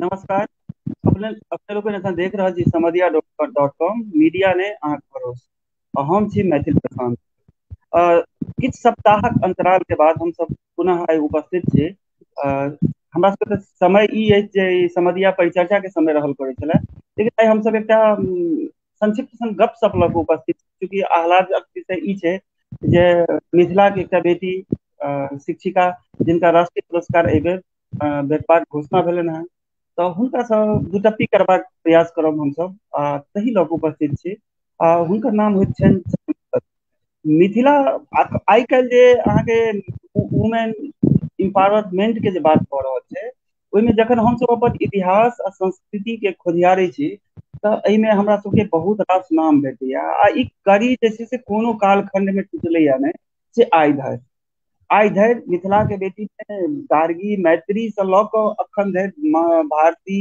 नमस्कार। अपने अपने लोकनि एखन देख रहल छी समदिया डॉट कॉम मीडिया ने अहाँके भरोस आ हम छी मैथिल प्रशांत। किछु सप्ताहक अंतराल के बाद हमसब पुनः आइ उपस्थित छी। हमरा सबके तऽ समय ई अछि जे समदिया परिचर्चा के समय रहल करै छलै, लेकिन आइ हमसब एकटा संक्षिप्त सन गप सप लऽ कऽ उपस्थित छी, चूँकि आह्लादक विषय ई छै जे मिथिला के एकटा बेटी शिक्षिका जिनका राष्ट्रीय पुरस्कार एहिबेर भेटबाक घोषणा भेलनि हेँ, तऽ हुनकासँ दुटप्पी करबाक प्रयास करब हमसब आ तही लऽ कऽ उपस्थित छी। आ हुनकर नाम होइत छनि मिथिला। आइ काल्हि जे अहाँके वुमेन इम्पावरमेंट के जे बात भऽ रहल छै, ओहिमे जखन हमसब अपन इतिहास आ संस्कृति के खोधियारै छी तऽ एहिमे हमरा सबके बहुत रास नाम भेटैया आ ई कड़ी जे छै से कोनो कालखंड मे टूटलैया नहि, से आइ धरि मिथिला के बेटी गार्गी मैत्री से लऽ कऽ अखन धरि भारती,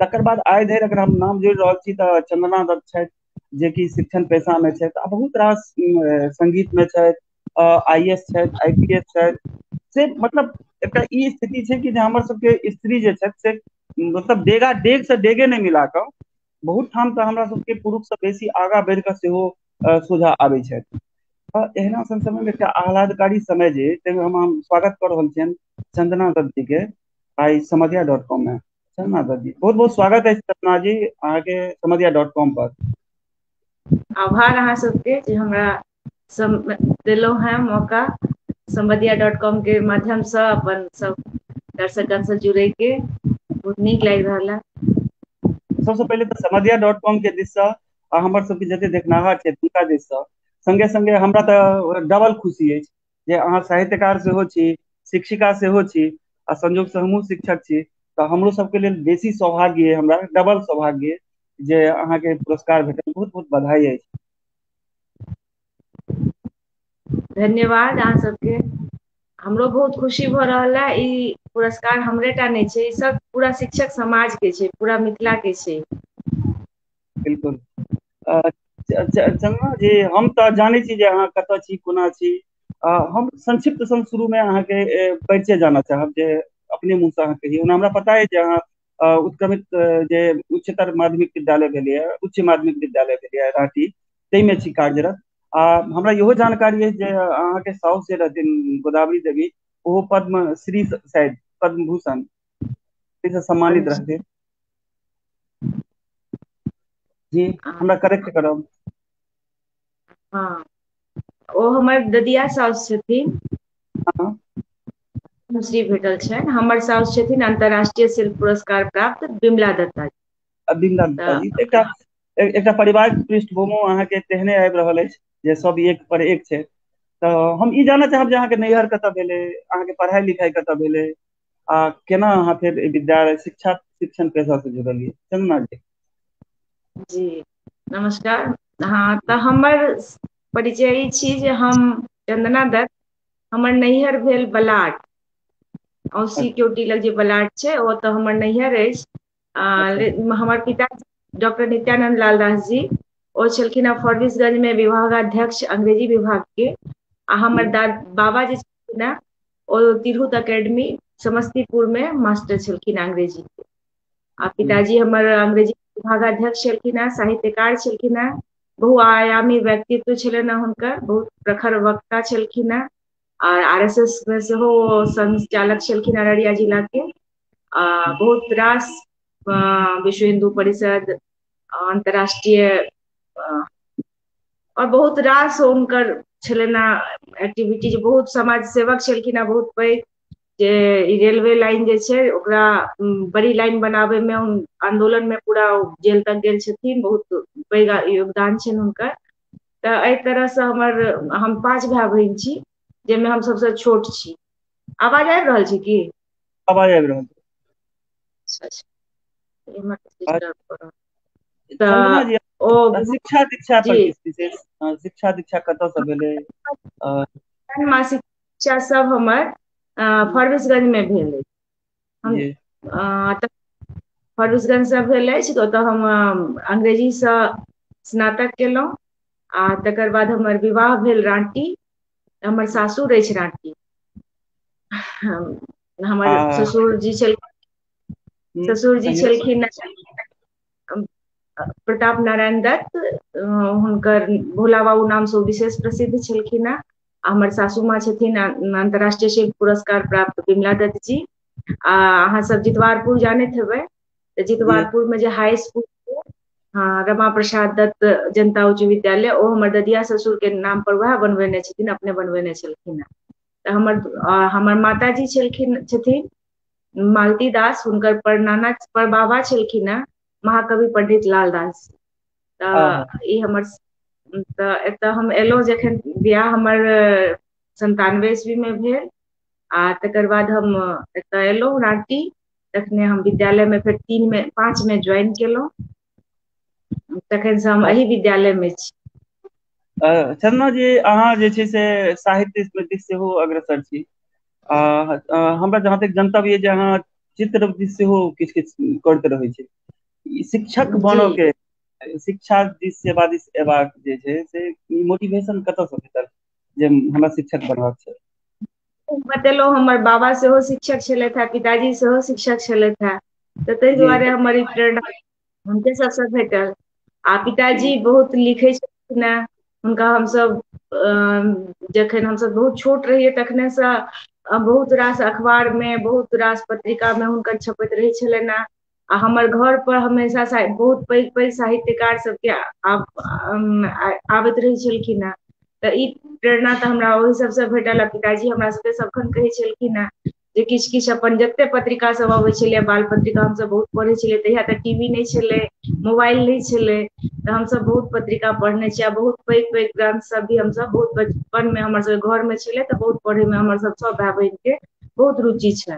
तकर बाद आइ धरि अगर हम नाम जोड़ि रहल छी तऽ चंदना दत्त छथि जेकि शिक्षण पेशा मे छथि आ बहुत रास संगीत मे छथि, I S छथि, I P S छथि। से मतलब एकटा ई स्थिति छै कि जे हमर सबके स्त्री जे छथि से मतलब डेगा डेग से डेगे नहि मिला कऽ बहुत ठाम तऽ हमरा सबके पुरुष से बेसी आगाँ बढ़ि कऽ सेहो सोझा आबै छथि। एहना सन समय मे एकटा आह्लादकारी समय जे ताहिमे हम स्वागत कऽ रहल छियनि चंदना दत्त जी के आइ समदिया डॉट कॉम मे। चंदना दत्त जी, बहुत बहुत स्वागत अछि चंदना जी अहाँके समदिया डॉट कॉम पर। आभार अहाँ सबके जे हमरा देलहुं हेँ मौका समदिया डॉट कॉम के माध्यमसँ अपन सब दर्शकगण से जुड़े के, बहुत नीक लागि रहल है। सबसँ पहिले तऽ समदिया डॉट कॉम के दिससँ आ हमर सबके जते देखनाहार छथि हुनका दिससँ संगे संगे हमरा तऽ डबल खुशी अछि जे अहाँ साहित्यकार सेहो छी, शिक्षिका सेहो छी आ संजोगसँ हमहूँ शिक्षक छी, तऽ हमरो सबके लेल बेसी सौभाग्य, हमरा डबल सौभाग्य जे अहाँके पुरस्कार भेटल। बहुत बहुत बधाई अछि। धन्यवाद अहाँ सबके। हमरो बहुत खुशी भऽ रहल है। ई पुरस्कार हमरे टा नहि छै, ई सब पूरा शिक्षक समाज के छै, पूरा मिथिला के छै। बिल्कुल। चंदना जी, हम तऽ जानै छी जे अहाँ कतऽ छी, कोना छी। हम संक्षिप्त सन शुरू मे अहाँके परिचय जानऽ चाहब जे अपने मुँहसँ अहाँ कहियौ। ओना हमरा पता अछि जे अहाँ उत्क्रमित जे उच्चतर माध्यमिक विद्यालय भेलैए, उच्च माध्यमिक विद्यालय भेलैए राँटी, ताहिमे छी कार्यरत। आ हमरा इहो जानकारी अछि जे अहाँके साउस जे रहथिन गोदावरी देवी, ओहो पद्मश्री शायद पद्म भूषण से सम्मानित रहथिन जी। हमरा करेक्ट करब। हँ, ओ हमर ददिया साउस छथिन। हँ। पद्मश्री भेटल छनि। हमर साउस छथिन अन्तर्राष्ट्रीय शिल्प पुरस्कार प्राप्त बिमला दत्ता। बिमला दत्ता जी। एकटा परिवार पृष्ठभूमि अहाँके तेहने आबि रहल अछि जे सब एक पर एक छै। तऽ हम ई जानऽ चाहब जे अहाँके नैहर कतऽ भेलै, अहाँके पढ़ाइ लिखाइ कतऽ भेलै आ केना अहाँ फेर विद्यालय शिक्षा शिक्षण पेशा से जुड़लियै। चंदना जी। जी नमस्कार। हँ, तऽ हमर परिचय ई छी जे हम चंदना दत्त, हमर नैहर भेल बलाट, औसी क्योटी लग जे बलाट छै ओतऽ हमर नैहर अछि। हमर पिता डॉक्टर नित्यानंद लाल दास जी, ओ छलखिन हेँ फॉरबिसगंज मे विभागाध्यक्ष अंग्रेजी विभाग के। आ हमर बाबा जे छलखिन हेँ ओ तिरहुत एकेडमी समस्तीपुर मे मास्टर छलखिन अंग्रेजी के। आ पिताजी हमर अंग्रेजी विभागाध्यक्ष छलखिन हेँ, साहित्यकार छलखिन हेँ, बहुआयामी व्यक्तित्व छलनि हेँ हुनकर, बहुत प्रखर वक्ता छलखिन हेँ आर आर एस एस मे सेहो संचालक छलखिन अररिया जिला के। आ बहुत रास विश्व हिन्दू परिषद, अन्तर्राष्ट्रीय और बहुत रास हुनकर छलनि हेँ एक्टिविटीज। बहुत समाज सेवक छलखिन हेँ, बहुत पैघ, जे रेलवे लाइन जे छै ओकरा बड़ी लाइन बनाबे मे आंदोलन में पूरा जेल तक गेल छथिन, बहुत पैघ योगदान छनि हुनकर। तऽ एहि तरहसँ हम 5 भाय बहिन छी, जाहिमे हम सबसँ छोट छी। आवाज आबि रहल छै की? आवाज आबि रहल छै। अच्छा, चंदना जी, शिक्षा दीक्षा पर विशेष, शिक्षा दीक्षा कतऽ से भेलै? मासिक शिक्षा सब हमर फॉरबिसगंज मे भेल अछि। फॉरबिसगंज से भेल अछि। ओतऽ हम अंग्रेजीसँ स्नातक केलहुँ आ तकर बाद हमर विवाह भेल राँटी। हमर सासुर अछि राँटी। हमर ससुर जी छल। ससुर जी कहियौ। छलखिन प्रताप नारायण दत्त, हुनकर भोला बाबू नामसँ ओ विशेष प्रसिद्ध छलखिन हेँ। आ हमर सासू माँ छथिन अन्तर्राष्ट्रीय शिल्प पुरस्कार प्राप्त विमला दत्त जी। आ अहाँ सब जितवारपुर जानैत हेबै, तऽ जितवारपुर मे जे हाई स्कूल छै, हँ, रमा प्रसाद दत्त जनता उच्च विद्यालय, ओ हमर ददिया ससुर के नाम पर वएह बनबेने छथिन, अपने बनबेने छलखिन हेँ। तऽ हमर माताजी छलखिन, छथिन मालती दास, हुनकर परनाना परबाबा छलखिन हेँ महाकवि पंडित लाल दास। तऽ ई हमर, तऽ एतऽ हम एलहुँ जखन बियाह हमर 97 ईस्वी मे भेल, आ तकर बाद हम एतऽ एलहुँ राँटी। तखने हम विद्यालय मे फेर 3 मे 5 मे ज्वाइन केलहुँ, तखन से हम एहि विद्यालय मे छी। चंदना जी, अहाँ जे छै से साहित्य दिस सेहो अग्रसर छी। हमरा जहाँ तक जनतब ये जे अहाँ चित्र दिस सेहो किछु किछु करैत रहै छी। ई शिक्षक बनऽ के, शिक्षा दिस, सेवा दिस एबाक जे छै से मोटिवेशन कतऽ सँ भेटल जे हमरा शिक्षक बनबाक छै? बतेलहुँ, हमर बाबा सेहो शिक्षक छलथि हेँ, पिताजी सेहो शिक्षक छलथि हेँ, तऽ ताहि दुआरे हमर ई प्रेरणा हुनके सबसँ भेटल। आ पिताजी बहुत लिखै छलखिन हेँ, हुनका हमसब जखन हमसब बहुत छोट रहियै तखनेसँ बहुत रास अखबार मे, बहुत रास पत्रिका मे हुनकर छपैत रहै छलनि हेँ। आ हमर घर पर हमेशा बहुत पैघ पैघ साहित्यकार सबके आबैत रहै छलखिन हेँ। तऽ ई प्रेरणा तऽ हमरा ओहि सबसँ भेटल। आ पिताजी हमरा सबके सभखन कहै छलखिन हेँ जे किछु किछु अपन जते पत्रिका सब अबै छलै, बाल पत्रिका हमसब बहुत पढ़ै छलियै। तहिया तऽ टी वी नहि छलै, मोबाइल नहि छलै, तऽ हमसब बहुत पत्रिका पढ़ने छियै। आ बहुत पैघ पैघ ग्रंथ सब भी हमसब बहुत बचपन मे हमर सबके घर मे छलै, तऽ बहुत पढ़े मे हमर सब सब भाय बहिन के बहुत रुचि छल।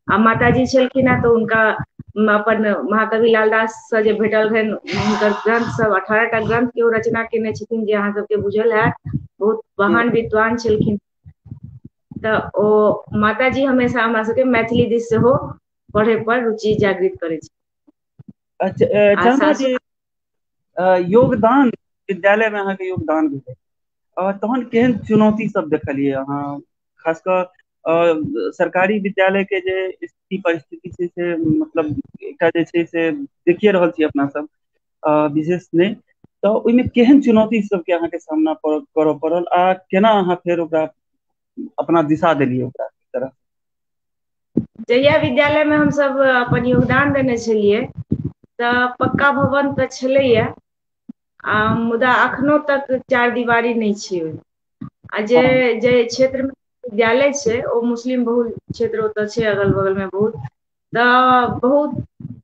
आ माताजी छलखिन हेँ तऽ हुनका अपन महाकवि लालदास से जे भेटल रहनि हुनकर ग्रंथ सब, 18 टा ग्रंथ के ओ रचना केने छथिन, जे अहाँ सबके बुझल हैत, बहुत महान विद्वान छलखिन। तऽ ओ माताजी हमेशा हमरा सबके मैथिली दिस सेहो पढ़े पर रुचि जागृत करै छै। अच्छा, चंदना जी, योगदान विद्यालय में अहाँके योगदान भेलै, तहन केहन चुनौती सब देखलियै अहाँ? खास कऽ सरकारी विद्यालय के जे स्थिति परिस्थिति छै से मतलब एकटा जे छै से देखिए रहल छी अपना सब, विशेष नहि, तऽ ओहिमे केहन चुनौती सबके अहाँके सामना करऽ पड़ल आ केना अहाँ फेर ओकरा अपना दिशा देलियै ओकरा तरह? जहिया विद्यालय मे हमसब अपन योगदान देने छलियै तऽ पक्का भवन तऽ छलैया, आ मुदा अखनो तक चार दिवारी नहि छै ओहिमे। आ जे जे क्षेत्र मे विद्यालय छै ओ मुस्लिम बहुल क्षेत्र ओतऽ छै, अगल बगल मे बहुत, तऽ बहुत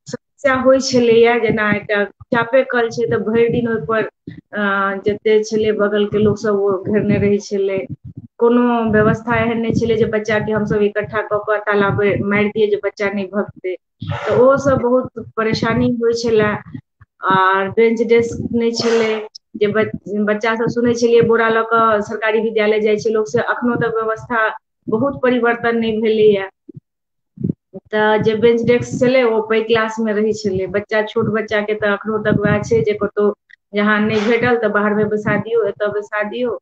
समस्या होइ छलैया। जेना एकटा चापे कल छै तऽ भरि दिन ओहिपर जते छलै बगल के लोक सब ओ घेरने रहै छलै। कोनो व्यवस्था एहन नहि छलै जे बच्चा के हमसब इकट्ठा कऽ कऽ ताला मारि दियै जे बच्चा नहि भगतै, तऽ ओहो सब बहुत परेशानी होइ छलै। आर बेंच डेस्क नहि छलै, जे बच्चा सब सुनै छलियै बोरा लऽ कऽ सरकारी विद्यालय जाइ छै लोक, से अखनो तक व्यवस्था बहुत परिवर्तन नहि भेलैया। तऽ जे बेंच डेस्क छलै ओ पैघ क्लास मे रहै छलै, बच्चा छोट बच्चा के तऽ अखनो तक वएह छै जे कतहु जहाँ नहि भेटल तऽ बाहर मे बैसा दियौ, एतऽ बैसा दियौ।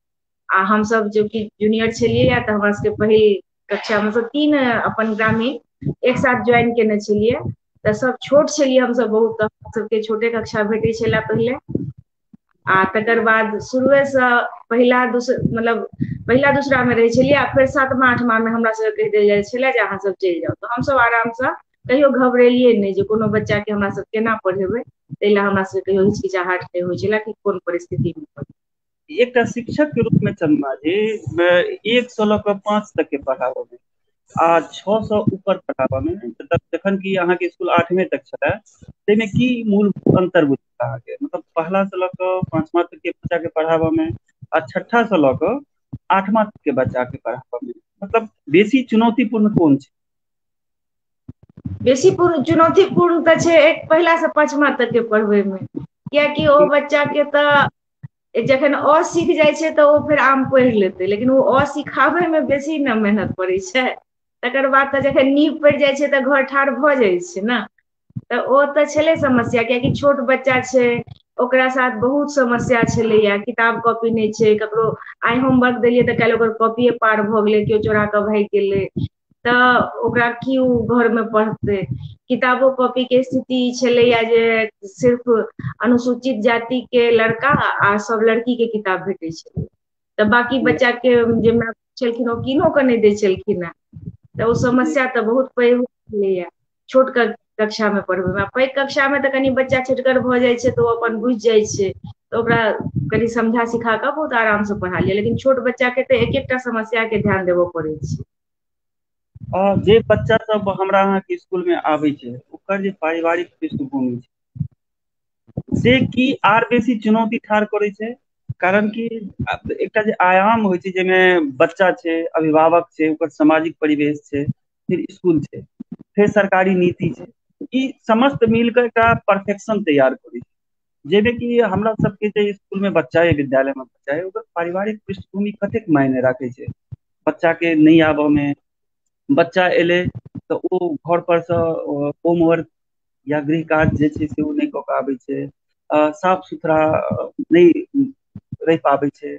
आ हमसब जो कि जूनियर छलियै तऽ हमरा सबके पहिल कक्षा मे सब 3 अपन ग्रामीण एक साथ ज्वाइन केने छलियै, तऽ सब छोट छलियै हमसब बहुत, तऽ सबके छोटे कक्षा भेटै छलै पहिले। आ तकर बाद शुरुएसँ पहिला मतलब पहिला दूसरा मे रहै छलियै, आ फेर 7मा 8मा मे हमरा सबके कहि देल जाइ छलै जे अहाँ सब चलि जाउ। तऽ हमसब आरामसँ कहियो घबरेलियै नहि जे कोनो बच्चा के हमरा सब केना पढ़ेबै, ताहि लए हमरा सबके कहियो हिचकिचाहट नहि होइ छलै कि कोन परिस्थिति मे पढ़ेबै। एकटा शिक्षक के रूप में चंदना जी 1 से लऽ कऽ 5 तक के पढ़ाबऽ मे आ 6 से ऊपर पढ़ाबऽ मे, जखन कि अहाँके स्कूल 8वीं तक छलै, ताहिमे की मूल अंतर बुझल अहाँके? मतलब पहला से लऽ कऽ 5वां तक के बच्चा के पढ़ाबऽ मे आ 6ठा से लऽ कऽ 8वां तक के बच्चा के पढ़ाबऽ मे, मतलब बेसी चुनौतीपूर्ण कोन छै? बेसी चुनौतीपूर्ण तऽ छै एक पहिला से 5वां तक के पढ़बै मे, कियाकि ओ बच्चा के तऽ जखन अ सीख जाइ छै तऽ ओ फेर आम पढ़ि लेतै, लेकिन ओ अ सिखाबै मे बेसी ने मेहनत पड़ै छै। तकर बाद तऽ जखन नींव पड़ि जाइ छै तऽ घर ठाढ़ भऽ जाइ छै ने। तऽ ओ तऽ छलै समस्या, कियाकि छोट बच्चा छै, ओकरा साथ बहुत समस्या छलैया, किताब कॉपी नहि छै, ककरो आइ होमवर्क देलियै तऽ काल्हि ओकर कॉपिये पार भऽ गेलै, केओ चोरा कऽ भागि गेलै। तऽ ओकरा की ओ घरमे पढ़तै। किताबो कॉपी के स्थिति ई छलैया जे सिर्फ अनुसूचित जाति के लड़का आ सब लड़की के किताब भेटै छलै, तऽ बाकी बच्चा के जे मैम छलखिन ओ कीनो कऽ नहि दै छलखिन हेँ। तऽ ओ समस्या तऽ बहुत पैघ छलैया छोट कक्षा मे पढ़बै मे। पैघ कक्षा मे तऽ कनि बच्चा छेटगर भऽ जाइ छै तऽ ओ अपन बुझि जाइ छै, तऽ ओकरा कनि समझा सिखा कऽ बहुत आरामसँ पढ़ा लियै, लेकिन छोट बच्चा के तऽ एक एकटा समस्या के ध्यान देबऽ पड़ै छै। जे बच्चा सब हमरा अहाँके स्कुल मे आबै छै ओकर जे पारिवारिक पृष्ठभूमि छै से की आर बेसी चुनौती ठाढ़ करै छै? कारण कि एकटा जे आयाम होइ छै जाहिमे बच्चा छै, अभिभावक छै, ओकर सामाजिक परिवेश छै, फिर स्कुल छै, फेर सरकारी नीति छै, ई समस्त मिल कऽ एकटा परफेक्शन तैयार करै छै, जाहिमे कि हमरा सबके जे स्कुल मे बच्चा या विद्यालय मे बच्चा है ओकर पारिवारिक पृष्ठभूमि कतेक मायने राखै छै बच्चा के नहि आबऽ मे। बच्चा एलै तऽ ओ घर पर से होमवर्क या गृह कार्य जे छै से ओ नहि कऽ कऽ आबै छै, साफ सुथरा नहि रहि पाबै छै,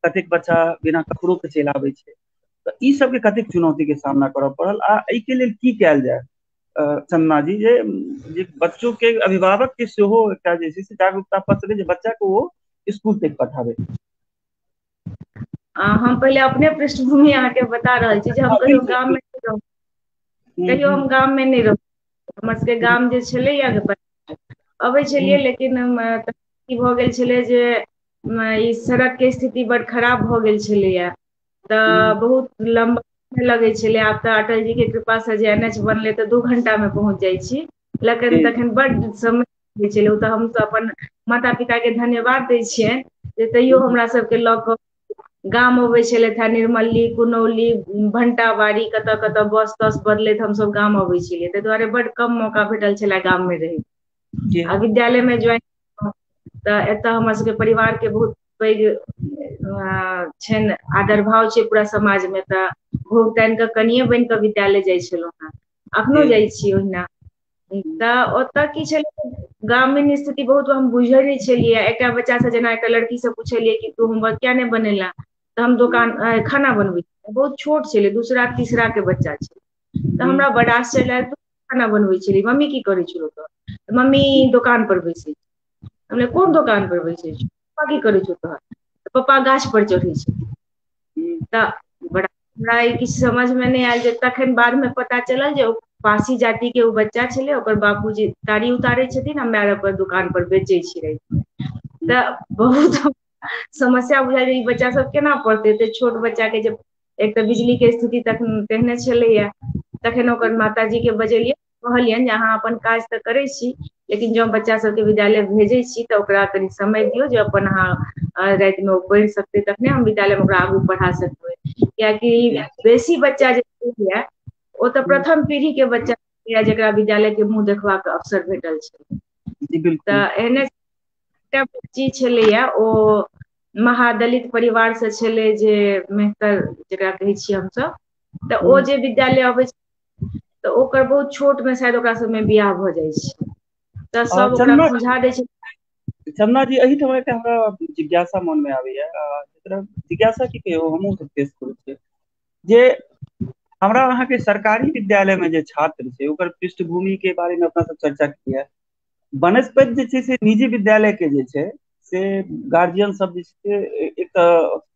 कतेक बच्चा बिना कपड़ो के चलि आबै छै। तऽ ई सबके कतेक चुनौती के सामना करऽ पड़ल आ एहिके लेल की कयल जाय चंदना जी, जे बच्चो के अभिभावक के सेहो एकटा जे छै से जागरूकता पसरै जे बच्चा के ओ स्कुल तक पठाबै। हम पहिले अपने पृष्ठभूमि अहाँके बता रहल छी जे हम कहियो गाम मे नहि रहू, कहियो हम गाम मे नहि रहू। हमर सबके गाम जे छलैया अबै छलियै, लेकिन की भऽ गेल छलै जे ई सड़क के स्थिति बड खराब भऽ गेल छलैया, तऽ बहुत लम्बा लगै छलै। आब तऽ अटल जी के कृपा से जे एन एच बनलै तऽ 2 घंटा मे पहुँच जाइ छी, लेकिन तखन बड समय होइ छलै। ओ तऽ हमसब अपन माता पिता के धन्यवाद दै छियनि जे तैयो हमरा सबके लऽ कऽ गाम अबै छलथि हेँ। निर्मली, कुनौली, भंटाबाड़ी, कतऽ कतऽ बस तस बदलैत हमसब गाम अबै छलियै, ताहि दुआरे बड कम मौका भेटल छलै गाम मे रहै। आ विद्यालय मे ज्वाइन तऽ एतऽ हमर सबके परिवार के बहुत पैघ छनि, आदर भाव छै पूरा समाज मे, तऽ भोग तानि कऽ कनिये बनि कऽ विद्यालय जाइ छलहुँ हेँ, अखनो जाइ छी ओहिना। तऽ ओतऽ की छलै ग्रामीण स्थिति बहुत हम बुझै नहि छलियै। एकटा बच्चा से जेना एकटा लड़की से पुछलियै कि तू होमवर्क किया नहि बनेला, तऽ हम दोकान खाना बनबै, बहुत छोट छलै, 2रा 3रा के बच्चा छै, तऽ हमरा बड आश्चर्य लागल, तू खाना बनबै छली, मम्मी की करै छलौ तोहर? मम्मी दोकान पर बैसै छै। हमरा कोन दोकान पर बैसै छै, पप्पा की करै छौ तोहर? पप्पा गाछ पर चढ़ै छै। तऽ बड़ा हमरा ई किछु समझमे नहि आयल, जे तखन बादमे पता चलल जे ओ पासी जाति के ओ बच्चा छलै, ओकर बापूजी तारी उतारै छथिन आ माय ओकर दुकान पर बेचै छै। तऽ बहुत समस्या बुझाइ ई बच्चा सब केना पढ़तै, एते छोट बच्चा के जे एक तऽ बिजली के स्थिति तखन तेहने छलैया। तखन ओकर माताजी के बजेलियै, कहलियनि जे अहाँ अपन काज तऽ करै छी, लेकिन जँ बच्चा सबके विद्यालय भेजै छी तऽ ओकरा कनि समय दियौ जे अपन अहाँ रातिमे ओ पढ़ि सकतै, तखने हम विद्यालयमे ओकरा आगू पढ़ा सकबै। कियाकि बेसी बच्चा जे होइया ओ तऽ प्रथम पीढ़ी के बच्चा जेकरा विद्यालय के मुँह देखबाक अवसर भेटल छै। तऽ एहने एकटा बच्ची छलैया, ओ महादलित परिवार से छलै, जे मेहतर जेकरा कहै छियै हमसब, तऽ ओ जे विद्यालय अबै तऽ ओकर बहुत छोट मे शायद ओकरा सबमे बियाह भऽ जाइ छै, तऽ सब ओकरा बुझा दै छै। चंदना जी, एहिठाम एकटा हमरा जिज्ञासा मन मे आबैया, जिज्ञासा की कहियौ, हमहूँ सब पेश करै छियै जे हमरा अहाँके सरकारी विद्यालय मे जे छात्र छै ओकर पृष्ठभूमि के बारे मे अपना सब चर्चा किया, बनस्पति जे छै से निजी विद्यालय के जे छै से गार्जियन सब जे छै एक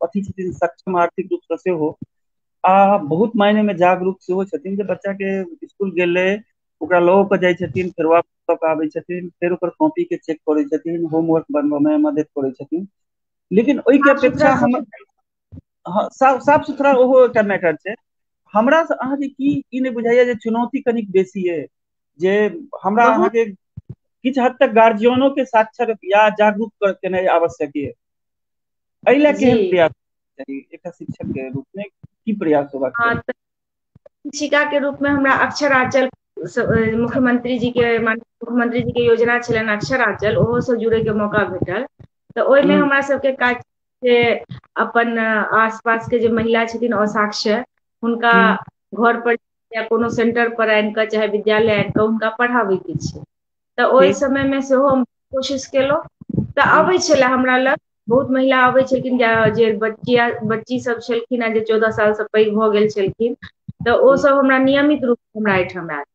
अथी छथिन सक्षम आर्थिक रूप से सेहो, आ बहुत मायने मे जागरूक सेहो छथिन जे बच्चा के स्कुल गेलै ओकरा लऽ कऽ जाइ छथिन, फेर वापस लऽ कऽ आबै छथिन, फेर ओकर कॉपी के चेक करै छथिन, होमवर्क बनबऽ मे मदद करै छथिन। लेकिन ओहिके अपेक्षा हम साफ सुथरा ओहो एकटा मैटर छै। हमरा से अहाँके की ई नहि बुझाइया जे चुनौती कनिक बेसी अइ, जे हमरा अहाँके किछु हद तक गार्जियनो के साक्षर या जागरूक केनाइ आवश्यक अइ, एहि लए केहन प्रयास चाही एकटा शिक्षक के रूप मे, की प्रयास होबाक चाही? शिक्षिका के रूप में हमरा अक्षराचल मुख्यमंत्री जी के मुख्यमंत्री जी के योजना छलनि अक्षराचल, ओहो से जुड़े के मौका भेटल। तऽ ओहिमे हमरा सबके काज से अपन आसपास के जे महिला छथिन असाक्षर, हुनका घर पर या कोनो सेंटर पर आनि कऽ चाहे विद्यालय आनि कऽ हुनका पढ़ाबै के छै। तऽ ओहि समय मे सेहो हम कोशिश केलहुँ। तऽ अबै छलै हमरा लग बहुत महिला अबै छलखिन, जे बच्ची सब छलखिन हेँ जे 14 सालसँ पैघ भऽ गेल छलखिन, तऽ ओ सब हमरा नियमित रूप हमरा एहिठाम आयत।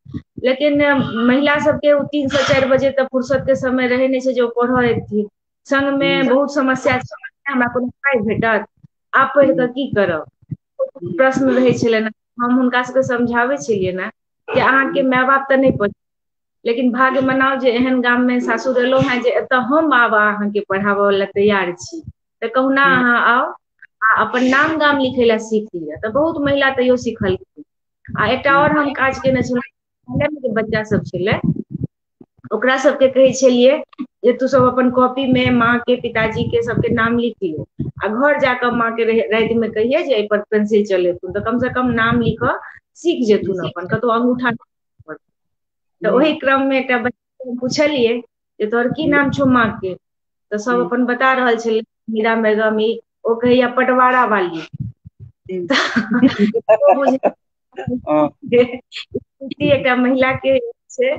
लेकिन महिला सबके ओ 3 से 4 बजे तक फुर्सत के समय रहै नहि छै जे ओ पढ़ऽ एथिन। संगमे बहुत समस्या छै, हमरा कोनो पाइ भेटत, आब पढ़ि कऽ की करब, प्रश्न रहै छलनि। हम हुनका सबके समझाबै छलियै ने कि अहाँके माय बाप तऽ नहि पढ़, लेकिन भाग्य मनाउ जे एहन गाममे सासुर एलहुँ हेँ जे एतऽ हम आब अहाँके पढ़ाबऽ लए तैयार छी, तऽ कहुना अहाँ आउ आ अपन नाम गाम लिखै लए सीख लिअ। तऽ बहुत महिला तैयो सिखलखिन। आ एकटा आओर हम काज केने छलहुँ, जे बच्चा सब छलै ओकरा सबके कहै छलियै जे तू सब अपन कॉपी मे माँ के, पिताजी के सबके नाम लिख लियौ आ घर जाकऽ माँ के रातिमे कहियै जे एहि पर पेंसिल चलेथुन, तऽ कम से कम नाम लिखऽ सीख जेथुन अपन, कतौ अंगूठा। तऽ ओहि क्रम मे एकटा बच्चा पुछलियै जे तोहर की नाम छौ माँ के, तऽ सब अपन बता रहल छलै मीरा बेगम, ई ओ कहैया पटवारा वाली। एकटा महिला के छै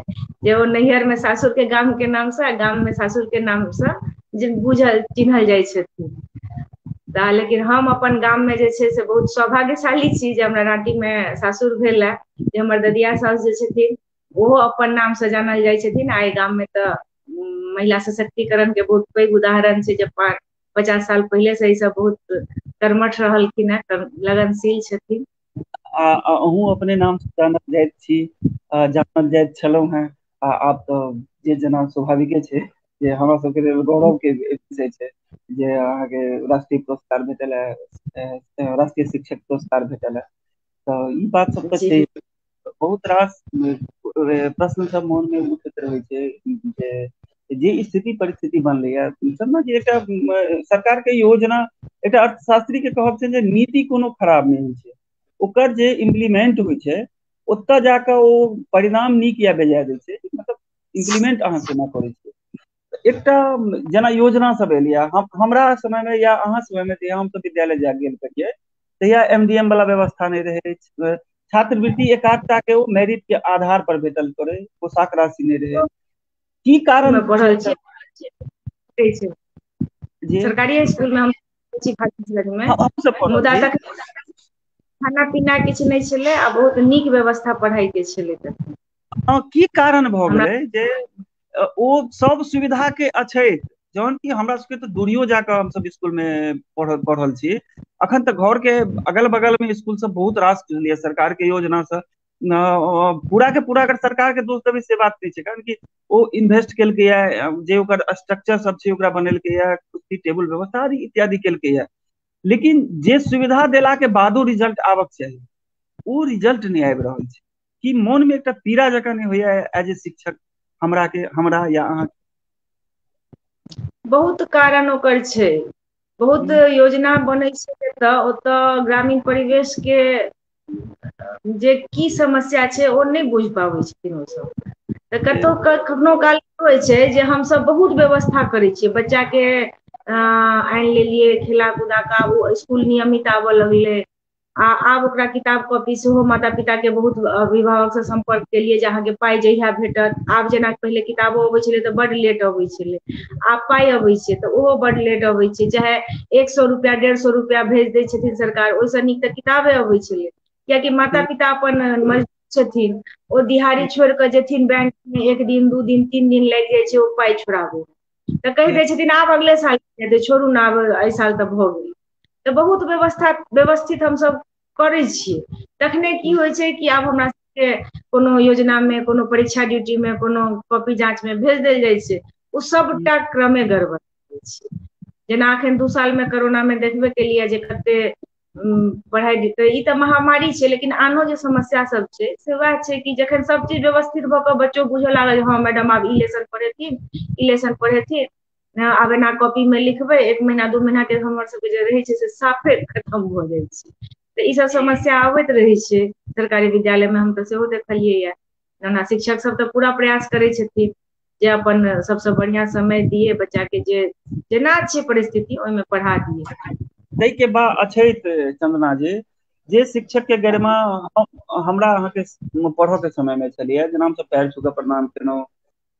जे ओ नैहर मे सासुर के गाम के नाम से आ गाम मे सासुर के नाम से जे बुझल चिन्हल जाइ छथिन। तऽ लेकिन हम अपन गाम मे जे छै से बहुत सौभाग्यशाली छी जे हमरा राँटी मे सासुर भेल है, जे हमर ददिया सासु जे छथिन ओहो अपन नाम से जानल जाइ छथिन। आ एहि गाम मे तऽ महिला सशक्तिकरण के बहुत पैघ उदाहरण छै जे 50 साल पहिले से ई सब बहुत कर्मठ रहलखिन हेँ, लगनशील छथिन। आ अहूँ अपने नाम से जानल जाइत छी, जानल जाइत छलहुँ हेँ, आ आब तऽ जे जेना स्वाभाविके छै जे हमरा सबके लेल गौरव के विषय छै जे अहाँके राष्ट्रीय पुरस्कार भेटल है, राष्ट्रीय शिक्षक पुरस्कार भेटल है। तऽ ई बात सब तऽ छै। बहुत रास प्रश्न सब मोन मे उठैत रहै छै जे जे स्थिति परिस्थिति बनलैया सब जे एकटा सरकार के योजना, एकटा अर्थशास्त्री के कहब छै जे नीति कोनो खराब नहि होइ छै, ओकर जे इम्प्लीमेंट होइ छै ओतऽ जाकऽ ओ परिणाम नीक या बेजाय दै छै, मतलब इम्प्लीमेंट अहाँ केना करै छियै। एकटा जेना योजना सब एलैया हमरा समय मे या अहाँ समय मे, जहिया हमसब विद्यालय जा गेल रहियै तहिया MDM वाला व्यवस्था नहि रहै, छात्रवृत्ति एक आधटा के ओ मेरिट के आधार पर भेटल करै, पोशाक राशि नहि रहै। की कारण पढ़ल छै सरकारी स्कूल में हम मुदा खाना पीना किछु नहि छलै आ बहुत नीक व्यवस्था पढ़ाई के छलै। की कारण भऽ गेलै जे ओ सब सुविधा के अछैत, जहन कि हमरा सबके तऽ दूरियो जाकऽ हमसब स्कूल मे पढ़ल छी, अखन तऽ घर के अगल बगल मे स्कूल सब बहुत रास खुजल सरकार के योजना से, पूरा के पूरा अगर सरकार के दोष देबै से बात नहि छै, कारण कि ओ इन्वेस्ट केलकैया, जे ओकर स्ट्रक्चर सब छै ओकरा बनेलकैया, कुर्सी टेबुल व्यवस्था इत्यादि केलकैया, लेकिन जे सुविधा देला के बादो रिजल्ट आबक चाही ओ रिजल्ट नहि आबि रहल छै। कि मोन मे एकटा पीड़ा जकाँ नहि होइया एज ए शिक्षक हमरा के, हमरा या अहाँ? बहुत कारण ओकर छै, बहुत योजना बनै छै तऽ ओतऽ ग्रामीण परिवेश के जे की समस्या छै ओ नहि बुझि पाबै छथिन ओसभ। तऽ कतहु कखनो काल की होइ छै जे हमसभ बहुत व्यवस्था करै छियै, बच्चाके आनि लेलियै खेला कूदा कऽ, आब ओ स्कूल नियमित आबऽ लगलै, आ आब ओकरा किताब कॉपी सेहो माता पिता के बहुत अभिभावक से सम्पर्क केलियै जे अहाँके पाइ जहिया भेटत। आब जेना पहिले किताबो अबै छलै तऽ बड लेट अबै छलै, आब पाइ अबै छै तऽ ओहो बड लेट अबै छै, चाहे 100 रुपआ 150 रुपआ भेज दै छथिन सरकार, ओहिसँ नीक तऽ किताबे अबै छलै। कियाकि माता पिता अपन मजदूर छथिन, ओ दिहाड़ी छोड़ि कऽ जेथिन बैंक मे, 1 दिन 2 दिन 3 दिन लागि जाइ छै ओ पाइ छोड़ाबै, तऽ कहि दै छथिन आब अगले साल हेतै, छोड़ू ने आब एहि साल तऽ भऽ गेल। तऽ बहुत व्यवस्था व्यवस्थित हमसभ करै छियै। तखने की होइ छै कि आब हमरा सबके कोनो योजना मे, कोनो परीक्षा ड्यूटी मे, कोनो कॉपी जाँच मे भेज देल जाइ छै, ओ सबटा क्रमे गड़बड़ छै। जेना अखन 2 साल मे कोरोना मे देखबे केलियै जे कते पढ़ाइ लिखाइ, ई तऽ महामारी छै, लेकिन आनो जे समस्या सब छै से वएह छै कि जखन सब चीज व्यवस्थित भऽ कऽ बच्चो बुझऽ लागल हँ मैडम आब ई लेसन पढ़ेथिन, ई लेसन पढ़ेथिन, आब एना कॉपी मे लिखबै, 1 महीना 2 महीना के हमर सबके जे रहै छै से साफे खतम भऽ जाइ छै। तऽ ई सब समस्या आबैत रहै छै सरकारी विद्यालय मे, हम तऽ सेहो देखलियै या। ओना शिक्षक सब तऽ पूरा प्रयास करै छथिन जे अपन सबसँ बढ़िआँ समय दिए बच्चाके, जे जेना छै परिस्थिति ओहिमे पढ़ा दिए। ताहिके बाद अछैत चंदना जी, जे शिक्षक के गरिमा हमरा अहाँके पढ़ऽ के समय मे छलैया, जेना हमसब पैर छू कऽ प्रणाम केलहुँ,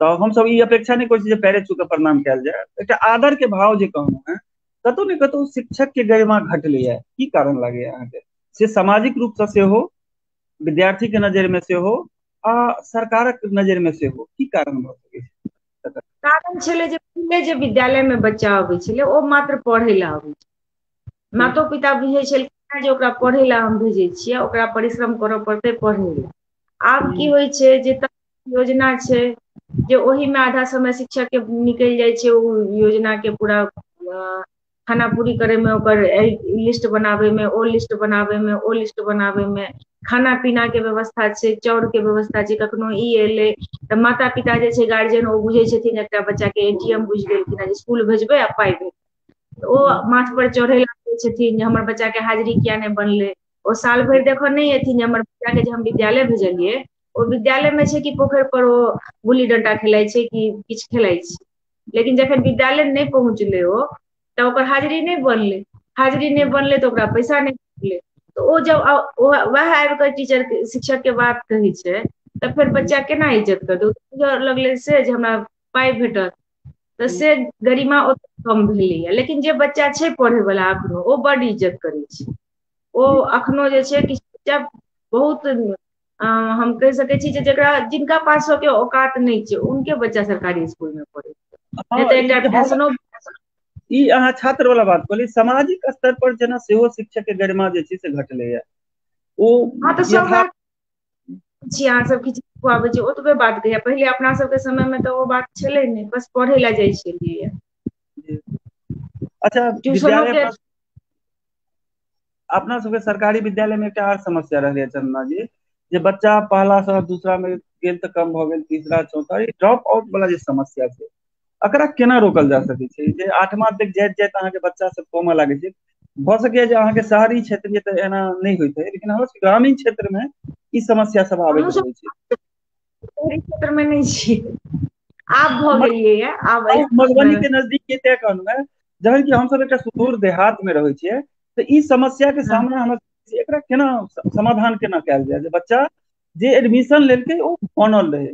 तऽ हमसब ई अपेक्षा नहि करै छी जे पैरे छू कऽ प्रणाम कयल जाय, एकटा आदर के भाव जे कहलहुँ हेँ, कतहु ने कतहु शिक्षक के गरिमा घटलैया, की कारण लागैया अहाँके? से सामाजिक रूपसँ सेहो विद्यार्थी के नजर मे सेहो आ सरकारक नजर मे सेहो? की कारण भऽ सकै छै? कारण छलै जे पहिले जे विद्यालय मे बच्चा अबै छलै ओ मात्र पढ़ै लए अबै छै। मातो पिता बुझै छलखिन जे ओकरा पढ़ै लए हम भेजै छियै, ओकरा परिश्रम करऽ पड़तै पढ़ै लए। आब की होइ छै जे योजना छै जे ओहिमे आधा समय शिक्षक के निकलि जाइ छै, ओ योजना के पूरा खाना पूरी करे मे, ओकर लिस्ट बनाबे मे, ओ लिस्ट बनाबे मे, ओ लिस्ट बनाबे मे, खाना पीना के व्यवस्था छै, चाउर के व्यवस्था छै, कखनो ई एलै तऽ माता पिता जे छै गार्जियन ओ बुझै छथिन एकटा बच्चा के एटीएम बुझि गेलखिन, स्कुल भेजबै आ पाइ भेटतै। ओ माथ पर चढ़े लागै छथिन जे हमर बच्चा के हाजिरी किया नहि बनलै। ओ साल भरि देखऽ नहि एथिन जे हमर बच्चा के जे हम विद्यालय भेजलियै ओ विद्यालय मे छै कि पोखरि पर ओ गुल्ली डंटा खेलाइ छै कि किछु खेलाइ छै। लेकिन जखन विद्यालय नहि पहुँचलै ओ तऽ ओकर हाजिरी नहि बनलै, हाजिरी नहि बनलै तऽ ओकरा पैसा नहि भेटलै। तऽ ओ जब वएह आबि कऽ टीचर शिक्षक के बात कहै छै तऽ फेर बच्चा केना इज्जत करतै? बुझऽ लगलै से जे हमरा पाइ भेटत, तऽ से गरिमा ओते कम भेलैया। लेकिन जे बच्चा छै पढ़ै वला अखनो ओ बड इज्जत करै छै। ओ अखनो जे छै किछु बच्चा बहुत, हम कहि सकै छी जे जकरा जिनका पास सबके औकात नहि छै उनके बच्चा सरकारी स्कुल मे पढ़ै छै। नहि तऽ एकटा फैशनो। ई अहाँ छात्र वाला बात कहलियै, सामाजिक स्तर पर जेना सेहो शिक्षक के गरिमा जे छै से घटलैया ओ। हँ तऽ सब छी अहाँ सब किछु खुआबै छै ओतबे बात कहिया। पहिले अपना सबके समय मे तऽ ओ बात छलै नहि, बस पढ़ै लए जाइ छलियै। अच्छा, ट्यूशनो विद्यालय के पर अपना सबके सरकारी विद्यालय मे एकटा आर समस्या रहलै चंदना जी, जे बच्चा पहला से दूसरा मे गेल तऽ कम भऽ गेल, तीसरा चौथा, ई ड्रॉप आउट वाला जे समस्या छै एकरा केना रोकल जा सकै छै? जे आठमा तक जाइत जाइत अहाँके बच्चा सब कमऽ लागै छै। भऽ सकैया जे अहाँके शहरी क्षेत्र मे तऽ एना नहि होइत है, लेकिन हमर ग्रामीण क्षेत्र मे ई समस्या सब आबैत रहै छै। शहरी क्षेत्र मे नहि छियै, आब भऽ गेलियै आब। मधुबनी के नजदीक के तै कहलहुँ हेँ, जखन कि हमसब एकटा सुदूर देहात मे रहै छियै तऽ ई समस्या के सामना हमरा, एकरा केना समाधान केना कयल जाय जे बच्चा जे एडमिशन लेलकै ओ बनल रहै,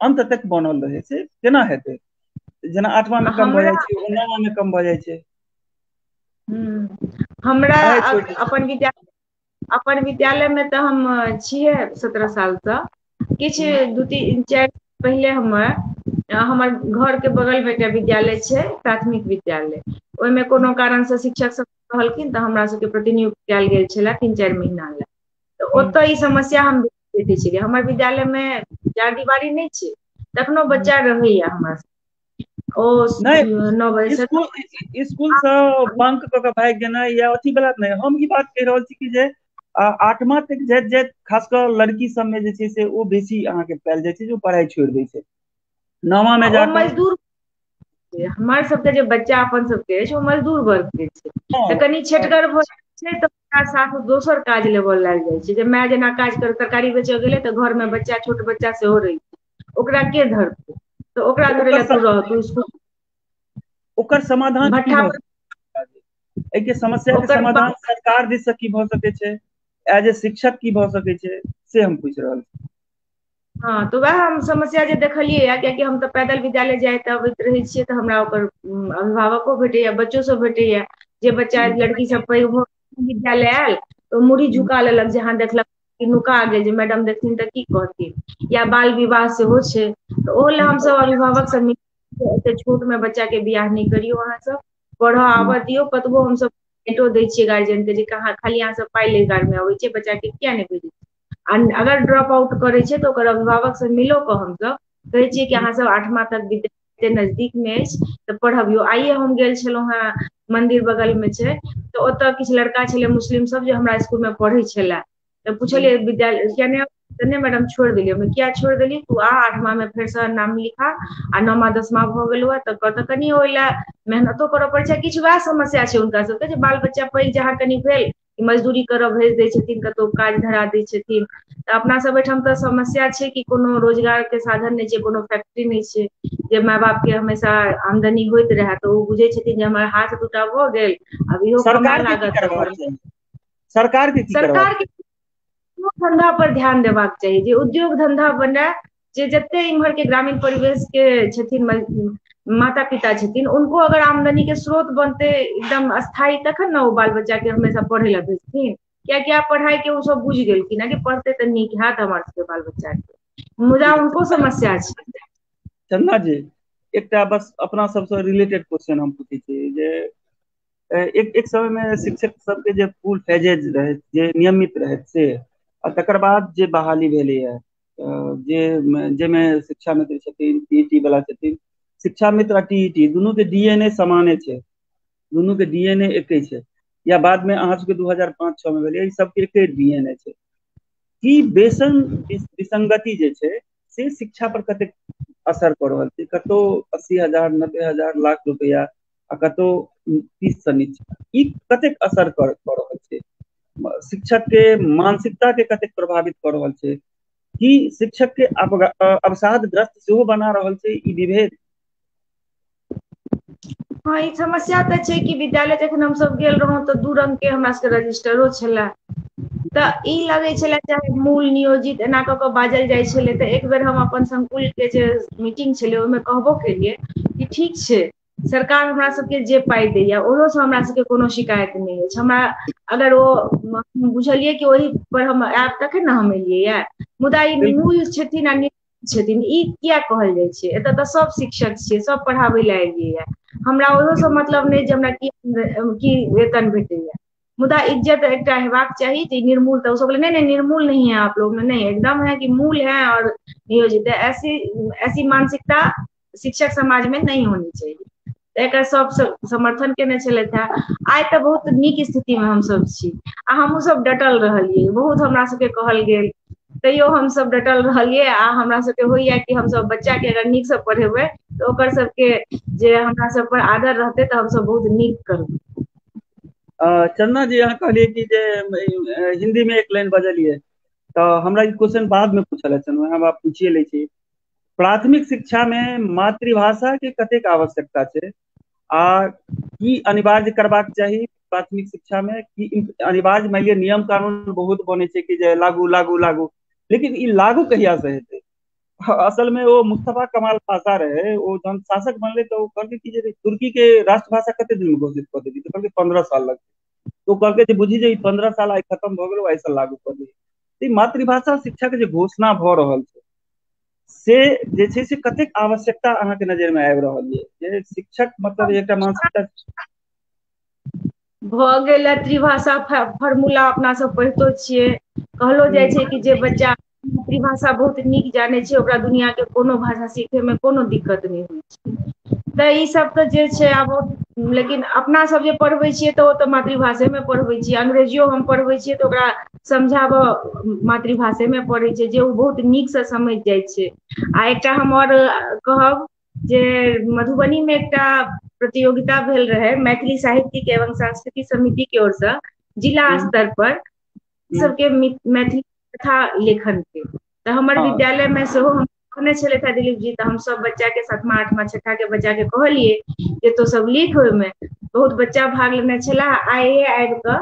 अन्त तक बनल रहै, से केना हेतै? जेना आठमा मे कम भऽ हमरा जाइ छै, नौमा मे कम भऽ जाइ छै। हमरा पढ़ाइ छोड़ि दै छै। अपन विद्यालय अपन विद्यालय मे तऽ हम छियै 17 सालसँ, किछु 2 3 4 पहिले हमर घर के बगल मे एकटा विद्यालय छै, प्राथमिक विद्यालय, ओहिमे कोनो कारणसँ शिक्षक सब कहलखिन तऽ हमरा सबके प्रतिनियुक्त कयल गेल छलै 3-4 महीना लए। तऽ ओतय ई समस्या हम देखै छलियै। हमर विद्यालय मे चार दिवारी नहि छै तखनो बच्चा रहैया हमरा सब ओ नहि, 9 बजे से स्कुल स्कुलसँ बंक कऽ के भागि गेनाइ या अथी वला नहि, हम ई बात कहि रहल छी कि जे आठमा तक जाइत जाइत खास कऽ लड़की सबमे जे छै से ओ बेसी अहाँके पायल जाइ छै जे ओ पढ़ाइ छोड़ि दै छै नौमा मे ओ जाकऽ। मजदूर, हमर सबके जे बच्चा अपन सबके अछि ओ मजदूर वर्ग के छै, हँ तऽ कनि छेटगर भ जाइ छै तऽ ओकरा साथ दोसर काज लेबऽ लागि जाइ छै, जे माय जेना काज कर तरकारी बेचऽ गेलै तऽ घर मे बच्चा छोट बच्चा सेहो रहै छै, ओकरा के धरतै? तऽ ओकरा तऽ धरै ओकर लए तू रह, तू स्कुल ओकर समाधान की भट्ठा भऽ पर सकै? एहिके समस्या के ओकर समाधान सरकार दिस से की भऽ सकै छै, एज ए शिक्षक की भऽ सकै छै, से हम पूछि रहल छी। हँ तऽ उएह हम समस्या जे देखलियै, कियाकि हम तऽ पैदल विद्यालय जाइत अबैत रहै छियै तऽ हमरा ओकर अभिभावको भेटैया, बच्चो सब भेटैया। जे बच्चा लड़की सब पैघ भ विद्यालय आयल तऽ मूड़ी झुका लेलक जहाँ देखलक नुका गेल जे मैडम देखथिन तऽ की कहथिन, या बाल विवाह सेहो छै तऽ ओहो लए हमसभ अभिभावक सब मिल एते छोट मे बच्चा के बियाह नहि करियौ, अहाँ सब पढ़ऽ आबऽ दियौ। कतबो हमसभ डांटो दै छियै गार्जियन के जे कहाँ खाली अहाँ सब पाइ लै काल मे अबै छियै, बच्चा के किया नहि भेजै छियै? आ अगर ड्रॉप आउट करै छै तऽ ओकर अभिभावक से मिलो कऽ हमसभ कहै छियै कि अहाँ सब आठमा तक विद्यालय नजदीक मे अछि तऽ पढ़बियौ। आइये हम गेल छलहुँ हेँ, मंदिर बगल मे छै तऽ ओतय किछु लड़का छलै मुस्लिम सब जे हमरा स्कुल मे पढ़ै छले, तऽ पुछलियै विद्यालय किया नहि, नहि मैडम छोड़ि देलियै। किया छोड़ि देलियै? तू आ आठमा मे फेरसँ नाम लिखा आ नौमा दसमा भऽ गेलौए तऽ कहत कनि ओहि लए मेहनतो करय पड़ैत छै। किछु वएह समस्या छै हुनका सबके जे बाल बच्चा पैघ जहाँ कनि भेल मजदूरी करऽ भेज दै छथिन, कतहु काज धरा दै छथिन। तऽ अपना सब एहिठाम तऽ समस्या छै कि कोनो रोजगार के साधन नहि छै, कोनो फैक्ट्री नहि छै जे माय बाप के हमेशा आमदनी होइत रहै, तऽ ओ बुझै छथिन जे हमर हाथ दूटा भऽ गेल आब इहो कमाय सरकार के की लागत तऽ करबाक घर। चाही? सरकार के की करबाक सरकार के उद्योग धन्धा पर ध्यान देबाक चाही, जे उद्योग धन्धा बनाय जे जते इम्हर के ग्रामीण परिवेश के छथिन माता पिता छथिन उनको अगर आमदनी के स्रोत बनतै एकदम स्थायी तखन ने ओ बाल बच्चा के हमेशा पढ़य लए भेजथिन। कियाकि आब पढ़ाई के ओ सब बुझि गेलखिन कि पढ़तै तऽ नीक हैत हमर सबके बाल बच्चा के। मुदा हुनको समस्या छै। चंदा जी, एकटा बस अपना सबसँ रिलेटेड क्वेश्चन हम पूछै छी जे एक समय मे शिक्षक सबके जे फुल फ्लेजेड रहै, जे नियमित रहै से, आ तकर बाद जे बहाली भेलैया जे जाहिमे शिक्षा मित्र छथिन, टीईटी वाला छथिन, शिक्षा मित्र आ टीईटी दुनू के डीएनए समाने छै, दुनू के डीएनए एके छै, या बाद मे अहाँ सबके 2005-6 मे भेलै, ई सबके एके डीएनए छै। की बेसन विसंगति जे छै से शिक्षा पर कतेक असर कऽ रहल छै? कतौ 80,000, 90,000 लाख रुपया आ कतौ 30 से नीचा, ई कतेक असर कऽ रहल छै? शिक्षक के मानसिकता के कतेक प्रभावित कऽ रहल छै? की शिक्षक के अवसादग्रस्त सेहो बना रहल छै ई विभेद? हँ, ई समस्या तऽ छै कि विद्यालय जखन हमसभ गेल रहौं तऽ दू रंग के हमरा सबके रजिस्टरो छलए। तऽ ई लगै छले चाहे मूल नियोजित एना कऽ कऽ बाजल जाइ छलै। तऽ एक बेर हम अपन संकुल के जे मीटिंग छलै ओहिमे कहबो केलियै कि ठीक छै, सरकार हमरा सबके जे पाइ दैया ओहोसँ हमरा सबके कोनो शिकायत नहि अछि। हमरा अगर ओ बुझलियै कि ओहि पर हम आयब तखन ने हम एलियै ये, मुदा ई मूल छथिन आ छथिन ई किया कहल जाइ छै? एतऽ तऽ सब शिक्षक छियै, सब पढ़ाबै लए एलियै ये, हमरा ओहोसँ मतलब नहि जे हमरा की वेतन भेटैया, मुदा इज्जत एकटा हेबाक चाही जे निर्मूल। तऽ ओ सब नहीं नहीं निर्मूल नहीं है आप लोग में, नहीं एकदम है कि मूल है और नियोजित है। ऐसी ऐसी मानसिकता शिक्षक समाज में नहीं होनी चाहिए। एकर सब समर्थन केने छलथि हेँ। आइ तऽ बहुत नीक स्थिति मे हमसब छी आ हमहुँ सब डटल रहलियै, बहुत हमरा सबके कहल गेल तैयो हमसब डटल रहलियै। आ हमरा सबके होइया कि हमसब बच्चा के अगर नीकसँ पढ़ेबै तऽ ओकर सबके जे हमरा सब पर आदर रहतै तऽ हमसब बहुत नीक करबै। चंदना जी, अहाँ कहलियै कि जे हिन्दी मे एक लाइन बजलियै, तऽ हमरा ई क्वेश्चन बाद मे पूछल है, हम आब पूछिए लै छी। प्राथमिक शिक्षा मे मातृभाषा के कतेक आवश्यकता छै आ की अनिवार्य करबाक चाही प्राथमिक शिक्षा मे? की अनिवार्य, मान लिअ नियम कानून बहुत बनै छै कि जे लागू लागू लागू, लेकिन ई लागू कहिया से हेतै? असल मे ओ मुस्तफा कमाल पाशा रहे, ओ जहन शासक बनलै तऽ ओ कहलकै कि जे तुर्की के राष्ट्रभाषा कते दिन मे घोषित कऽ देली? तऽ कहलकै 15 साल लगतै। तो कहलकै जे बुझी जे 15 साल आइ खतम भऽ गेल, आइसँ लागू कऽ दी। ई मातृभाषा शिक्षा के जे घोषणा भऽ रहल छै से जे छै से कतेक आवश्यकता अहाँके नजर मे आबि रहल ये? जे शिक्षक मतलब एकटा मानसिकता भऽ गेल है। त्रिभाषा फॉर्मूला अपना सब पढ़ितो छियै, कहलो जाइ छै कि जे बच्चा मातृभाषा बहुत नीक जानै छै ओकरा दुनिया के कोनो भाषा सीखे मे कोनो दिक्कत नहि होइ छै। तऽ ई सब तऽ जे छै आब, लेकिन अपना सब जे पढ़बै छियै तऽ ओ तऽ मातृभाषे मे पढ़बै छियै। अंग्रेजियो हम पढ़बै छियै तऽ ओकरा समझाबऽ मातृभाषे मे पढ़ै छै, जे ओ बहुत नीकसँ समझि जाइ छै। आ एकटा हम आओर कहब जे मधुबनी मे एकटा प्रतियोगिता भेल रहै मैथिली साहित्यिक एवं सांस्कृतिक समिति के ओरसँ जिला स्तर पर सबके मैथिली कथा लेखन के। तऽ हमर विद्यालय मे सेहो हम कहने छलथि दिलीप जी, तऽ हम सब बच्चा के 7मा 8मा 6ठा के बच्चा के कहलियै जे तो सब लिख। ओहिमे बहुत बच्चा भाग लेने छलाह। आइए आबि कऽ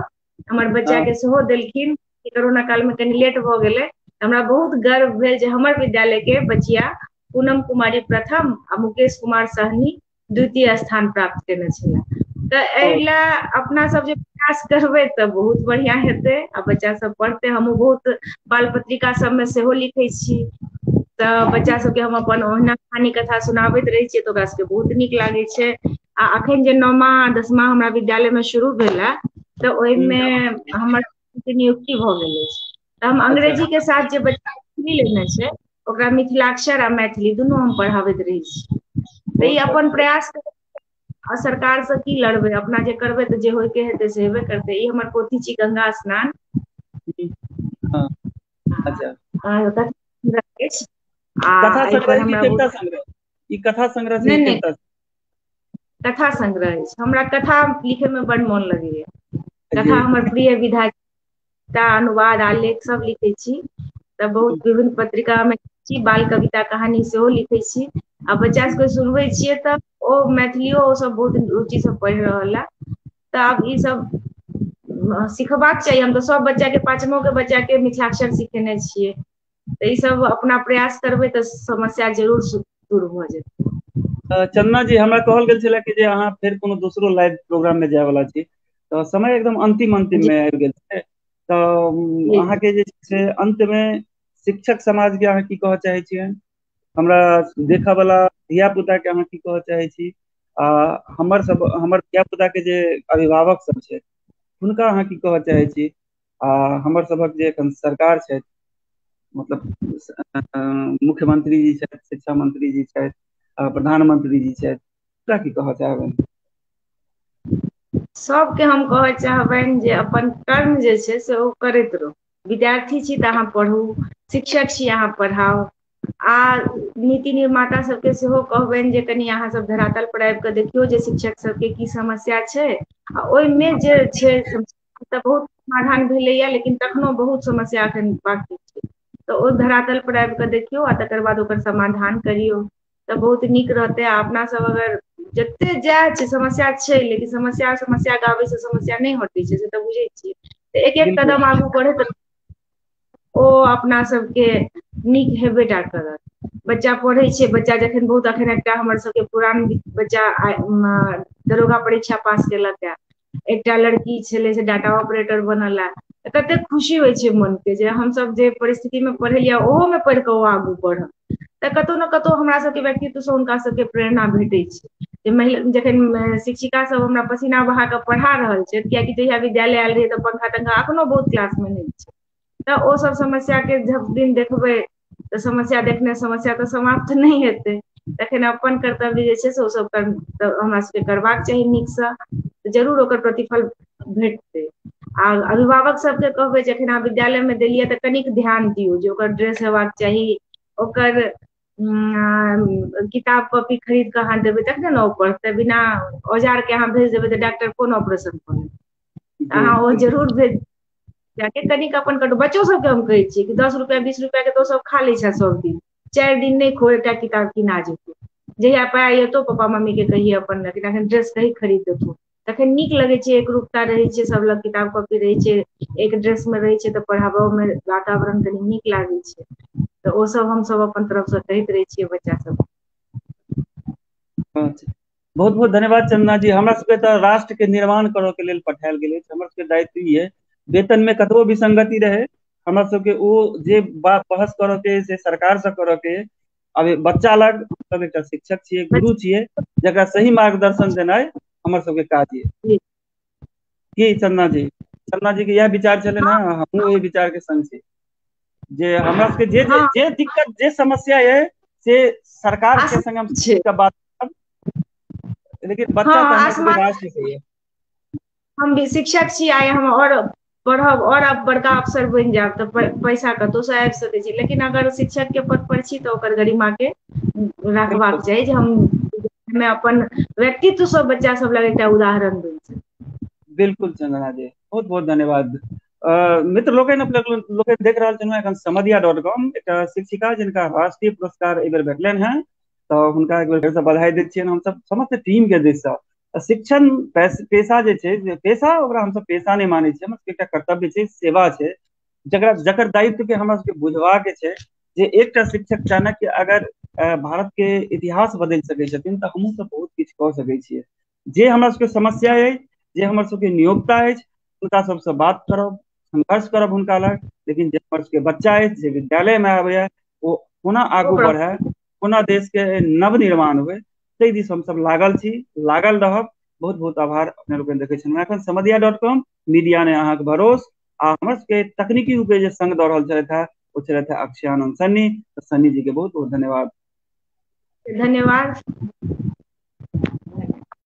हमर बच्चा के सेहो देलखिन। कोरोना काल मे कनि लेट भऽ गेलै। हमरा बहुत गर्व भेल जे हमर विद्यालय के बचिया पूनम कुमारी प्रथम आ मुकेश कुमार सहनी द्वितीय स्थान प्राप्त केने छलाह। तऽ एहि लए अपना सब जे प्रयास करबै तऽ बहुत बढ़िआँ हेतै आ बच्चा सब पढ़तै। हमहूँ बहुत बाल पत्रिका सबमे सेहो लिखै छी, तऽ बच्चा सबके हम अपन ओहिना कहानी कथा सुनाबैत रहै छियै तऽ ओकरा सबके बहुत नीक लागै छै। आ अखन जे 9मा 10मा हमरा विद्यालय मे शुरू भेल है तऽ ओहिमे हमर नियुक्ति भऽ गेल अछि। तऽ हम अंग्रेजी के साथ जे बच्चा मैथिली लेने छै ओकरा मिथिलाक्षर आ मैथिली दुनू हम पढ़ाबैत रहै छी। तऽ ई अपन प्रयास आ सरकार से की लड़बै, अपना जे करबै तऽ जे होइके हेतै से हेबे करतै। ई हमर पोथी छी गंगा स्नान। अच्छा, कथा संग्रह की कविता संग्रह? ई कथा संग्रह से कविता? कथा संग्रह अछि। हमरा कथा लिखे मे बड मोन लगैया। कथा हमर प्रिय विधा, अनुवाद आलेख सब लिखै छी। तऽ बहुत विभिन्न पत्रिका मे छी, बाल कविता कहानी सेहो लिखै छी आ बच्चा सबके सुनबै छियै तऽ ओ मैथिलियो ओ सब बहुत रुचि से पढ़ि रहल है। तऽ आब ई सब सिखबाक चाही। हम तऽ सब बच्चा के 5मो के बच्चा के मिथिलाक्षर सिखेने छियै। तऽ ई सब अपना प्रयास करबै तऽ समस्या जरूर दूर भऽ जेतै। चंदना जी, हमरा कहल गेल छलै कि जे अहाँ फेर कोनो दोसरो लाइव प्रोग्राम मे जाय वाला छी, तऽ समय एकदम अंतिम अंतिम मे आबि गेल छै। तऽ अहाँके जे छै से अन्तमे शिक्षक समाजके अहाँ की कहऽ चाहै छियै, हमरा देखऽ वाला धिया पुता के अहाँ की कहऽ चाहै छी, आ हमर धिया पुता के जे अभिभावक सब छै हुनका अहाँ की कहऽ चाहै छी, आ हमर सभक जे एखन सरकार छथि, मतलब मुख्यमंत्री जी छथि, शिक्षा मंत्री जी छथि, प्रधानमंत्री जी छथि, हुनका की कहऽ चाहबनि? सबके हम कहऽ चाहबनि जे अपन कर्म जे छै से ओ करैत रहू। विद्यार्थी छी तऽ अहाँ पढ़ू, शिक्षक छी अहाँ पढ़ाउ, आ नीति निर्माता सबके सेहो कहबनि जे कनि अहाँ सब धरातल पर आबि कऽ देखियौ जे शिक्षक सबके की समस्या छै, आ ओहिमे जे छै तऽ बहुत समाधान भेलैया, लेकिन तखनो बहुत समस्या एखन बाकी छै, तऽ ओ धरातल पर आबि कऽ देखियौ आ तकर बाद ओकर समाधान करियौ तऽ बहुत नीक रहतै। आ अपना सब अगर जते जाय छै समस्या छै, लेकिन समस्या समस्या गाबै से समस्या नहि हटै छै, से तऽ बुझै छियै, तऽ एक एक कदम आगू बढ़ैत ओ अपना सबके नीक हेबेटा करत। बच्चा पढ़ै छै, बच्चा जखन बहुत अखन एकटा हमर सबके पुरान बच्चा दरोगा परीक्षा पास केलक, एकटा लड़की छलै से डाटा ऑपरेटर बनल, तऽ कतेक खुशी होइ छै मनके जे हमसब जे परिस्थितिमे पढ़ेलियै ओहोमे पढ़ि कऽ ओ आगू बढ़ल, तऽ कतहु ने कतहु हमरा सबके व्यक्तित्वसँ हुनका सबके प्रेरणा भेटै छै। जे महिला जखन शिक्षिका सब हमरा पसीना बहा कऽ पढ़ा रहल छै, कियाकि जहिया विद्यालय आयल रहियै तऽ पंखा तंखा अखनो बहुत क्लासमे नहि छै, तऽ ओ सब समस्या के जब दिन देखबै तऽ समस्या देखने समस्या तऽ समाप्त नहि हेतै, तखन अपन कर्तव्य जे छै से ओ सब हमरा सबके करबाक चाही नीकसँ, जरूर ओकर प्रतिफल भेटतै। आ अभिभावक सबके कहबै जखन अहाँ विद्यालयमे देलियै तऽ कनिक ध्यान दियौ जे ओकर ड्रेस हेबाक चाही, ओकर किताब कॉपी खरीद कऽ अहाँ देबै तखने ने ओ पढ़तै, बिना औजार के अहाँ भेज देबै तऽ डॉक्टर कोन ऑपरेशन करतै, अहाँ ओ जरूर भेज कनिक अपन करू। बच्चो सबके हम कहै छियै कि 10 रुपआ 20 रुपआ के तऽ ओ सब खा लै छै सब दिन, 4 दिन नहि खो, एकटा किताब किना जेतौ, जहिया पाइ एतौ पप्पा मम्मी के कहिये अपन एखन ड्रेस कही खरीद देतौ, तखन नीक लगै छै, एकरूपता रहै छै, सब लग किताब कॉपी रहै छै, एक ड्रेस मे रहै छै, तऽ पढ़ाबो मे वातावरण कनि नीक लागै छै, तऽ ओ सब हमसब अपन तरफ से कहैत रहै छियै बच्चा सब। बहुत बहुत धन्यवाद चंदना जी। हमरा सबके तऽ राष्ट्र के निर्माण करऽ के लेल पठायल गेल अछि, हमर सबके दायित्व ई है, वेतन में कतबो विसंगति रहे हमरा सबके ओ जे बात बहस करऽ के से सरकार से करऽ के, अभी बच्चा लग सब एकटा शिक्षक छियै, गुरु छियै, जकरा सही मार्गदर्शन देनाइ हमर सबके काज ये। की चंदना जी? चंदना जी के इएह विचार छलै ने, हमहूँ ओहि विचार के संग छी जे हमरा सबके जे जे दिक्कत जे समस्या ये से सरकार के संग हम बात करब, लेकिन बच्चा राष्ट्र से। हम भी शिक्षक छी, आइ हम और पढ़ब और आब बड़का अफसर बनि जायब तऽ पैसा कतहुसँ आबि सकै छै, लेकिन अगर शिक्षक के पद पर छी तऽ ओकर गरिमा के राखबाक चाही जे हम अपन व्यक्तित्व सब बच्चा सब लग एकटा उदाहरण बनि सकी। बिल्कुल चंदना जी, बहुत बहुत धन्यवाद। मित्र लोकनि, अपने लोकनि देख रहल छलहुँ एखन समदिया .com एकटा शिक्षिका जिनका राष्ट्रीय पुरस्कार एहि बेर भेटलनि हेँ, तऽ हुनका एक बेर फेरसँ बधाई दैत छियनि हमसब समस्त टीम के दिससँ। शिक्षण पेशा जे छै, पेशा ओकरा हमसब पेशा नहि मानै छियै, हमर सबके एकटा कर्तव्य छै, सेवा छै, जकरा जकर दायित्व के हमरा सबके बुझबाक छै जे एकटा शिक्षक चाणक्य अगर भारत के इतिहास बदलि सकै छथिन तऽ हमहूँ सब बहुत किछु कऽ सकै छियै। जे हमरा सबके समस्या अछि, जे हमर सबके नियोक्ता अछि, हुनका सबसँ बात करब, संघर्ष करब हुनका लग, लेकिन जे हमर सबके बच्चा अछि, जे विद्यालय मे आबैया, ओ कोना आगू बढ़ै, कोना देश के नवनिर्माण हुए, ताहि दिस हमसब लागल छी, लागल रहब। बहुत बहुत आभार अपने लोकनि देखै छलहुँ एखन समदिया .com, media ने अहाँके भरोस, आ हमर सबके तकनीकी रूपे जे संग दऽ रहल छलथि हे ओ छलथि हे अक्षयानंद सन्नी। तऽ सन्नी जी के बहुत बहुत धन्यवाद। धन्यवाद।